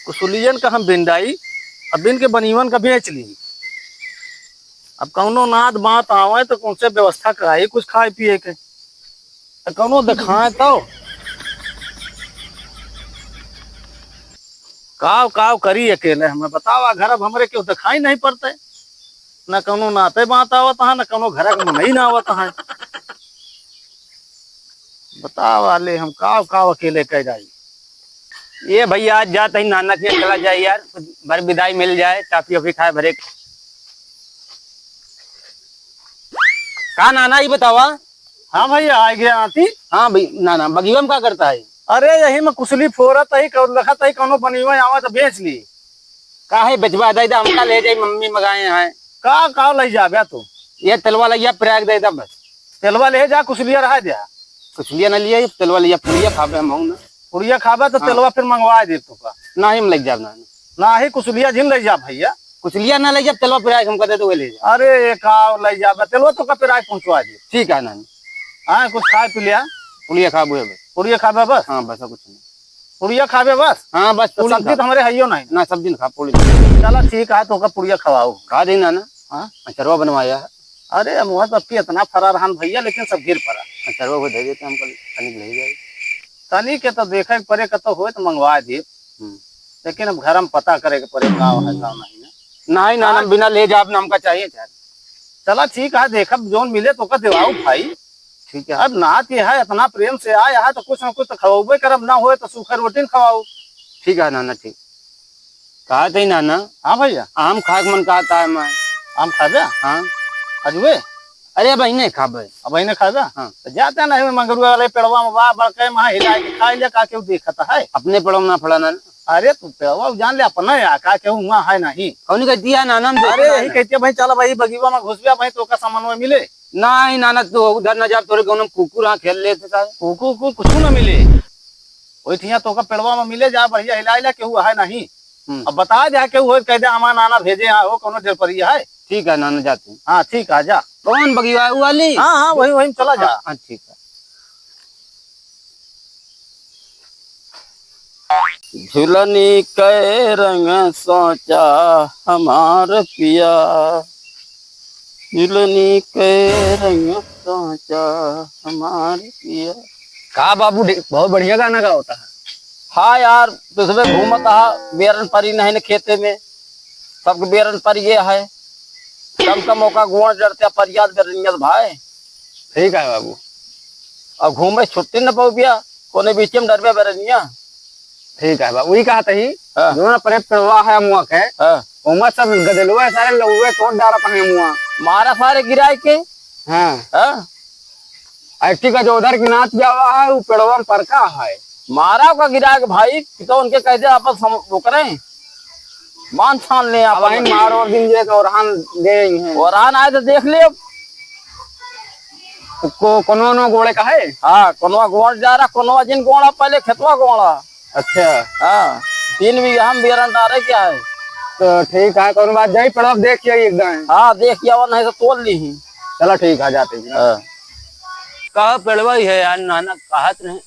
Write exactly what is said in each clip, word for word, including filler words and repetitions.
कुसुलियन का हम बिंडाई, अब बिन के बनीवन का बेच ली। अब कौनो नात बात आवे तो कौन से व्यवस्था कराई कुछ खाए पिए के। तो कौनो दिखाए तो। काव काव करी अकेले, हमें बतावा, घर अब हमरे क्यों दिखाई नहीं पड़ते, न कौनो नाते बात आवत है, न कौनो घर के मनई ना आवत है। बतावा ले, हम काव काव अकेले कह जाई। ये भैया, आज जात ही नाना के चला जाए यार, कुछ भर विदाई मिल जाए, टॉफी वॉफी खाए भरे। का नाना, ई बतावा। हाँ भैया, आ गया आती। हाँ भाई, नाना, बगिया में का करता है? अरे, यही में कुसुली फोरत ही, कौन लखत ही, कौनो बनियो आवा तो बेच ली। काहे बेचबा, दाई दा, हमका ले जाई, मम्मी मगाए हैं। का, का ले जाबे तू? ये तेलवा लइया पिराए के दे दा बस। तेलवा ले जा, कुसुलिया रहा द्या। कुसुलिया ना लिए, तेलवा लइया, पुड़िया खाबे हम ना। पुड़िया खाबे तो हाँ। तेलवा फिर मंगवा दे तू का। ना ही हम ले जाब ना। ना ही कुसुलिया जिन ले जा भैया। कुसुलिया ना ले जाब, तेलवा पिराए के हमका दे दो, वही ले जा। अरे, ये का ले जाबे, तेलवा तो का पिराए पहुंचवा दे। ठीक है ना। हाँ, कुछ खाए पी लिया। पुड़िया खाबे बस। पुड़िया खाबे बस? हाँ, बस, और कुछ नहीं। पुड़िया खाबे बस? हाँ, बस तो पूड़ी सब्जी खा। तो हमरे हइयो नहीं। ना, सब्जी ना खा, पूड़ी खा। चला ठीक है, तो ओका पुड़िया खवाओ। खा दे ना, ना। हाँ? अचरवा बनवाया है। अरे, हम वहाँ सबके इतना फरा रहन भैया, लेकिन सब गिर पड़ा। अचरवा को दे देते हमको, तनिक ले जाए। तनी के तो देखे के परे, कतो होए तो मंगवा दे। हम्म। लेकिन अब घर में पता करे के परे, का है, का नहीं ना। नहीं, ना, ना, हाँ। बिना ले जाब ना, हमका चाहिए, चाहिए। चला ठीक है, देखब जौन मिले तो का देवाऊ भाई। ठीक है। अब नात ये है, इतना प्रेम से आया है, तो कुछ ना कुछ तो खवाबे करब, ना होए तो सूखा रोटी न खवाऊ। ठीक है नाना, ठीक। कहा थे नाना। हाँ भैया। आम खाए के मन कहता है मैं। आम खाबे? हाँ। अजुए? अरे, अब इन्हें खाबे। अब इन्हें खाबे? हाँ। तो जाते ना है मंगरुआ वाले पेड़वा में, वाह, बड़के में हिला के खा लिया, का केहू देखत है? अपने पेड़वा में ना फड़ा नाना। अरे, तू पेड़वा जान ले अपना या, का केहू हुआ है नहीं। कौन कहती है नाना, हम अरे, देखो यही नाना। कहती है भाई, चला भाई, बगीवा में घुस गया भाई, तो का सामान में मिले। नहीं नाना, तू उधर न जा, तोरे गाँव में कुकुर हाँ खेल लेते सारे। कुकुर, कुकुर कुछ ना मिले। वही ठिया तो का पेड़वा में मिले जा, बढ़िया हिला हिला, केहू है नहीं। हम्म। अब बता दे, केहू हो, कह दे, हमारा नाना भेजे यहाँ हो, कोनो डेढ़ परिया है। ठीक है नाना, जाते हैं। हाँ, ठीक है, जा। कौन बगिया है, वो वाली? हाँ, हाँ, वही, वही में चला जा। हाँ, हाँ, ठीक है। झुलनी कै रंग साचा हमार पिया, झुलनी कै रंग साचा हमार पिया। का बाबू, बहुत बढ़िया गाना गावत है। हाँ यार, तो सुबह घूमत हा, बेरन परी नहीं न खेते में, सबके बेरन परी ये है, कम कम मौका गोड़ जड़ते परियाद बेरनियत भाई। ठीक है बाबू। अब घूमे छुट्टी न पाऊ पिया, कोने बीचे में डरबे बेरनिया। ठीक है बाबू, वही कहा तही, हाँ। जो ना परे पेड़वा है मुआ के, हाँ। ओमा सब गदेलुआ सारे लउए तोड़ डारत है मुआ। मारा सारे गिराए के। हाँ। हाँ। ऐसी का जो उधर की नाच जावा है, वो पेड़वा में परका है। मारा का गिराए के भाई, कि तो उनके कह दे आपस हम वो करें, मान छान ले अब आपस वहीं में। मार और दिन जे के ओरहान दे रही हैं। ओरहान आए तो देख ले। को-, कोनो नो गोड़े का है? हाँ, कोनो गोड़ जा रहा, कोनो जिन गोड़ा पहले खेतवा गोड़ा। अच्छा। हाँ, तीन बीघा हम बेरन डारे क्या है? तो ठीक है, कौन बात जाई, पड़वा देख के आई एकदम। हाँ, देख के आवा, नहीं तो तोड़ ली ही। चला ठीक है, जाते हैं। हाँ। कहा पेड़वा ही है यार, नाना, कहा तो नहीं।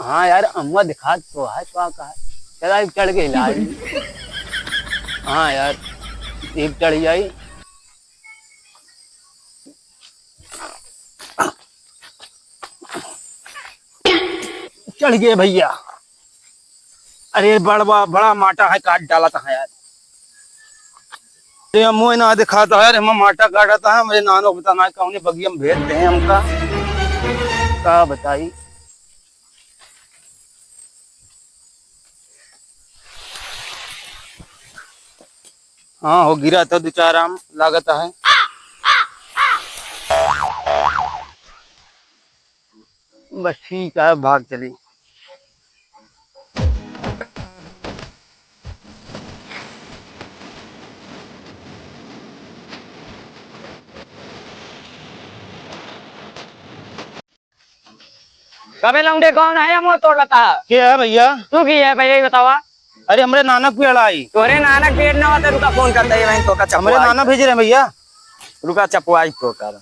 हाँ यार, अम्मा दिखा तो है, तो कहा। चला, एक चढ़ के हिला ली। हाँ यार, एक चढ़ जाई। चढ़ गए भैया। अरे बड़वा, बड़ा माटा है, काट डाला था यार। ये मुँह ना दिखाता है, हम माटा काटा था, मेरे नानो को बताना है, कौन बगिया में भेज दे हमका। का बताई? हाँ, हो गिरा तो दो चार आम लागत है। बस ठीक है, भाग चली। कबे लौंडे कौन है, मुंह तोड़ लेता है? के है भैया? तू की है भैया, ये बतावा। अरे, हमरे नाना के पेड़ आई। तोरे नाना के पेड़ ना होता, रुका, फोन करता है, वहीं तो का हमरे चपवाई नाना तो। भेज रहे हैं भैया। रुका, चपवाई तो कर।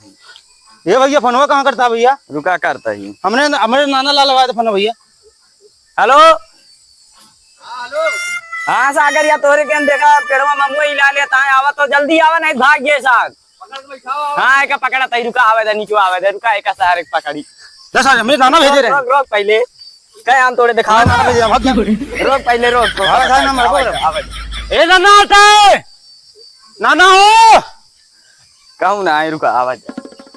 ये भैया, फोनवा कहाँ करता है भैया? रुका, करता ही। हमरे, हमरे नाना ला लगा दे फोन भैया। हेलो। हाँ, हेलो। हाँ सागर, या तोरे के देखा, पेड़वा ममुआ हिला लेता है, आवा तो जल्दी आवा, नहीं भाग गए साग। हाँ, एका पकड़ा तई, रुका, आवे दे, नीचे आवे दे, रुका, एका सारे पकड़ी। जा सारे, हमें नाना भेजे रहे। रोक, रोक पहले। कहे हम तोड़े दिखाओ। हमें नाना भेजे रहे, भाग जा। रोक पहले, रोक, रोक। भाग, भाग, नाना, आवे, भाग। आवे। ए नाना, हटे। नाना हो। कहूँ ना आए, रुका, आवे।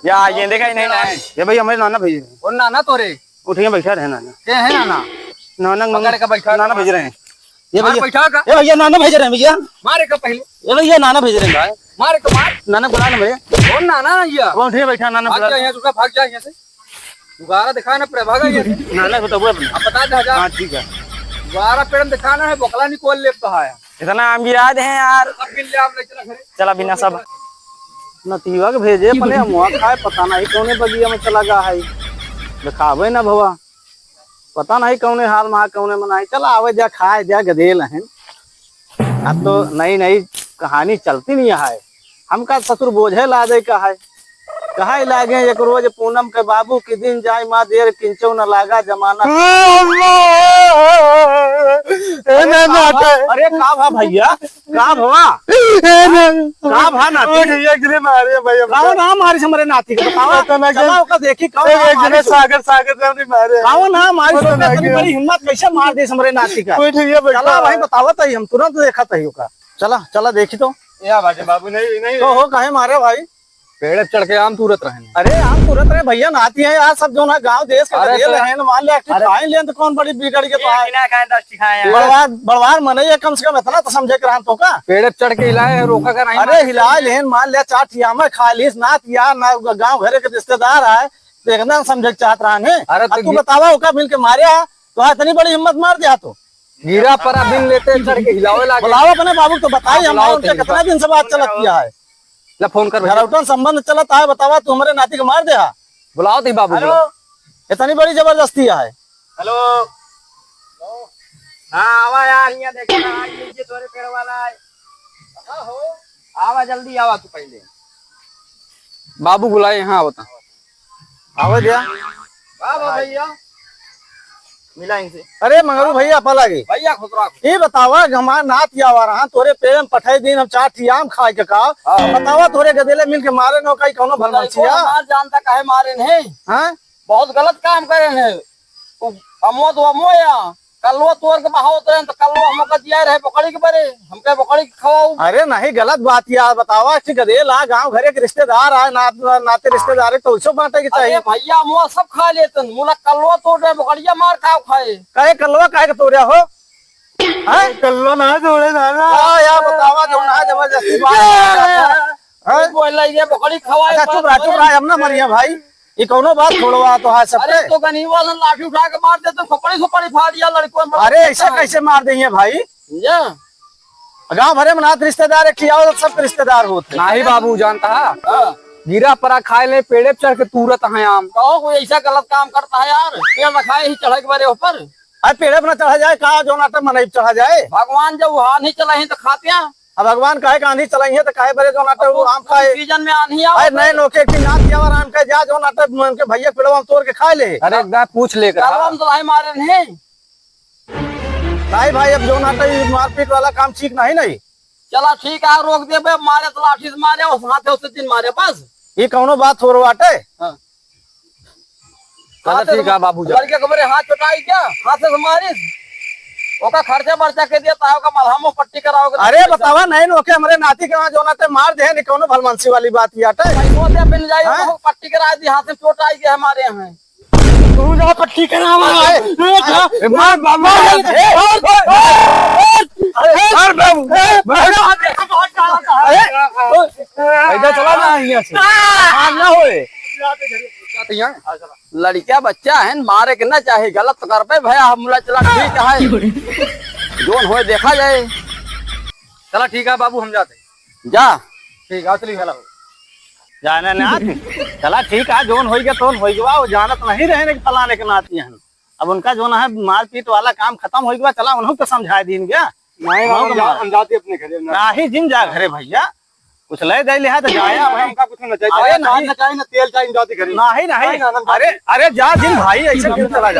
या, ये देखा ही नहीं ना। ये भाई, हमारे नाना भेजे रहे। और नाना तोरे? उठिए, बैठा रहे नाना। के है नाना? नाना, पकड़ के बैठा नाना रहे। भेज रहे हैं। ये मार भैया, बैठा का? ये भैया, नाना भेज रहे हैं भैया। मारे का पहले? ये भैया, नाना भेज रहे हैं भाई। मारे का मार? नाना बुला ले भैया। कौन नाना है ये? वो उठिए, बैठा, नाना भाग बुला जा ले। यहाँ से, भाग जा यहाँ से। दोबारा दिखा ना, पूरा भागा यहाँ से। नाना को तो वो अपना। अब बता दे हजार। हाँ, ठीक है। दोबारा पेड़ में दिखाना है, बोकला निकोल ले तो है। इतना हम गिरा दे हैं यार। अब गिर ले, आप ले चला घरे। चला बिना सब। नतीवा के भेजे अपने अमुआ खाए, पता नहीं कौने बगिया में चला गा है। दिखावे ना भवा। पता नहीं कौने हाल मा, कौने में नहीं। चला आवे जा, खाए जा, गदेल हैं। अब तो नई नई कहानी चलती नहीं है। हमका ससुर बोझे लादे का है। कहा लागे एक रोज पूनम के बाबू की दिन जाए माँ देर किंचो न लागा जमाना। ए, ना, ना, का भा-, अरे का भा भैया? का भवा? ए, ना। का भा नाती? उठ, ये गिरे मारे भैया। कौन हा मारिस हमरे नाती का? बतावा। पता ना चला क्या। ओका देखी, कौन ए, हा एक गिरे मारिस? सागर, सागर राम ने मारे। कौन हा मारिस? पता ना इतनी क्या। बड़ी हिम्मत कैसे मार दिस हमरे नाती का? उठ, ये बैठा। चला भाई, बतावा तो ही, हम तुरंत देखा तो ही ओका। चला, चला देखी तो। या बाटे बाबू, नहीं, नहीं। तो हो, काहे मारे भाई? पेड़े पे चढ़ के आम तूरत रहेन। अरे, आम तूरत रहे भैया, नाती है यार, सब जो ना गाँव देश के अरे गदेल तो रहेन, मान ले, एक ठे अरे खाए लेन तो कौन बड़ी बिगड़ के तो एक आए। बिना खाए दस ठे खाए हैं। बड़वार, बड़वार मनई है, कम से कम इतना तो समझे के रहन तो का? पेड़े पे चढ़ के हिलाए, रोका का नहीं अरे, मारे। हिला लेन, मान ले, चार ठिया में खा लीस, नात यार, ना गाँव घरे के रिश्तेदार आए, तो एकदम समझे के चाहत रहन है। अरे, अब तो तू गि- बतावा, ओका मिल के मारे हा, तो हाँ, इतनी बड़ी हिम्मत मार दिया तो। गिरा परा बिन लेते चढ़ के हिलावे लागे। बुलाओ अपने बाबू को, बताई हाँ, हम बुलाओ उनके तनी कितना बाबू। दिन से बात चलत किया है। ले फोन कर भैया। घरौटन संबंध चलत है, बतावा तू हमरे नाती के मार दे हा। बुलाओ तनी बाबू, हेलो, बुलाओ। इतनी बड़ी जबरदस्ती है। हेलो। हाँ, आवा यार, हियाँ देखा ना, आज नीचे तोरे पेड़ वाला है। कहाँ हो? आवा, जल्दी आवा तू पहले। बाबू बुलाए, यहाँ आवता। आवे द्या। वाह, वाह भैया। मिला इनसे। अरे मंगरू भैया, पा लागे। भैया खुश रहो। ये बतावा कि हमार नात या आवा रहा, तोरे पेड़ में पठाई दिन हम चार ठी आम खाए के का? हाँ। बतावा तोरे गदेले मिल के मारे न कहीं कौनो भलमनसिया? मार जानता काहे मारे नहीं? हाँ? बहुत गलत काम करे हैं। उ अमो तो अमो या, कलवा तोड़ के बहावत रहे, तो कलवा हमका दिया रहे बकरी के बरे, हमके बकरी के खवाऊ। अरे नहीं, गलत बात यार, बतावा, ठीक गदेल आ, गाँव घरे के रिश्तेदार आए, ना-, ना-, नाते रिश्तेदार है, तो उसको बांटे के अरे चाहिए। भैया, अमवा सब खा लेतन, मुला कलवा तोड़ रहे, बकरिया मार खाओ खाए। काहे कलवा काहे के तोड़े हो? हैं? कलवा ना तोड़े ना, ना। हाँ यार, बतावा, जो ना जबरदस्ती बात है। हैं? बोल रही है, बकरी खवाए अच्छा, चुप रहा, चुप रहा, हम ना मरिया भाई। ये कौनो बात छोड़वा तो है अरे सबके। तो गनीवा से लाठी उठा के मार दे तो खोपड़ी खोपड़ी फाड़ दिया लड़कों में। अरे ऐसे कैसे मार देंगे भाई? या। गाँव भरे में नात रिश्तेदार एक खियाओ तो सब रिश्तेदार होते। नाही बाबू जानता है? हाँ। गिरा परा खाए ले पेड़े पे चढ़ के तूरत है आम। कहो कोई ऐसा गलत काम करता है यार, पेड़ न खाए ही चढ़े के बारे ऊपर। अरे पेड़े पे ना चढ़ा जाए का, जो नाटे मनई पे चढ़ा जाए। भगवान जब वहाँ नहीं चला ही तो खाते हैं। अब भगवान काहे का आंधी चलाई है, तो काहे बरे जो नाटे वो आम खाए। सीजन में आंधी आवे अरे नहीं, नोके एक दिन नाथ यावर आन के जा, जो नाटे मन के भैया पेड़वा तोड़ के खा ले। अरे एक दांत पूछ ले का। हम तो भाई मारे नहीं। भाई, भाई, अब जो नाटे ये मारपीट वाला काम ठीक नहीं, नहीं। चला ठीक है, रोक दे बे, मारे तो लाठी से मारे, उस हाथे उस दिन मारे, बस। ये कौनो बात हो रहा बाटे? हाँ। चला हाथ से ठीक है बाबू जा। लड़के के बरे हाथ चोटाई क्या? हाथ से मारिस? ओका खर्चा बर्चा के दिया, ताओ का मलहम पट्टी कराओ के अरे पैसा। बतावा नहीं, ओके हमरे नाती के वहाँ जो ना ते मार दे, नहीं कौनो भलमानसी वाली बात ही आटे। पैसों दे बिन जाई, हाँ? ओका पट्टी करा दी, हाथ से चोट आई गया हमारे यहाँ। तू जा पट्टी करावा। ए, ए, ए, मार, मार, मार, मार, ए, ए, ए, ए, मार बाबू, ए, मार। बहुत ज्यादा था। अरे, पैसा चला ना यहाँ से। मार ना होए। यहाँ। लड़किया बच्चा है, मारे के ना चाहे, गलत तो करबे भैया, हम बोला चला ठीक है, जोन होए देखा जाए। चला ठीक है बाबू, हम जाते हैं। जा। ठीक है, चलिए, चला। जाने ना, चला ठीक है, जोन होई गया, तोन होई गया, वो जानत नहीं रहे कि फलाने के नाती हैं। अब उनका जोन है मारपीट वाला काम खत्म होई गया, चला उन्हों को समझाए दीन गया। नहीं, उन्हों हम को जा-, मार। हम जाते अपने घरे, हम जाते। नाही जिन जा घरे भैया। कुछ ले दे ले है तो जाया भाई। हमका कुछ ना चाहिए। अरे ना, नहीं। ना चाहिए, ना तेल चाहिए, जाते घरे। नहीं, नहीं। नहीं, ना, ना, अरे, अरे जा जिन भाई, ऐसे क्यों चला